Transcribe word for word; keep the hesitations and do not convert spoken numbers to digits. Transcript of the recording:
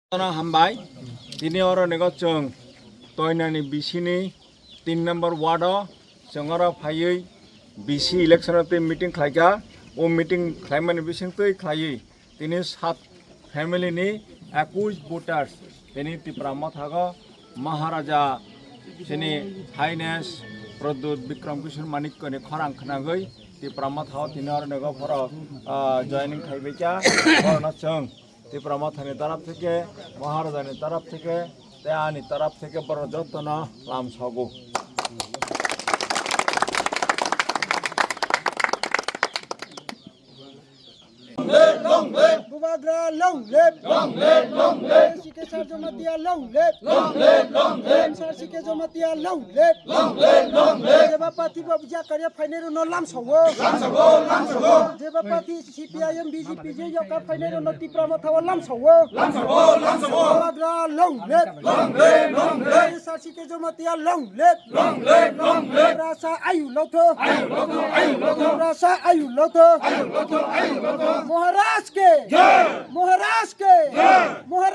Jotono hambai. Tini oro nego chwng Toinani bisini tin number ward o chwng oro phaiwi B C election o tei meeting khlaikha. O meeting khlaimani bisingtwi khlaiwi tini sat family ni ekush voters tini Tipra Motha o Maharaja chini Highness Pradyut Bikram Kishore Manikya ni khorang khnagwi Tipra Motha o tini oro nego phoro, ah, joining khaibaikha. Borokno chwng Tipra Motha ni taraf theke, Maharaja ni taraf theke, tei ani taraf theke borok jotono lam sogo. Bubagra long live! Long live, long live! Sar Sike Jamatia long live! Long live, long live! Sar Sike Jamatia long live! Long live, long live! Jeba party bo bijak karya phainai rokno lam sogo. Lam sogo, lam sogo! Jeba party C P I M, B J P je yoka phainai rokno Tipra Motha o lam sogo. Lam sogo, lam sogo! Bubagra long live! Long live, long live! Sar Sike Jamatia long live! Long live, long live! Rasa ayu lotho. Ayu lotho, ayu lotho. Rasa ayu lotho. Ayu lotho, ayu lotho. Maharaj ke. Jai. Maharaj ke. Jai. Maharaj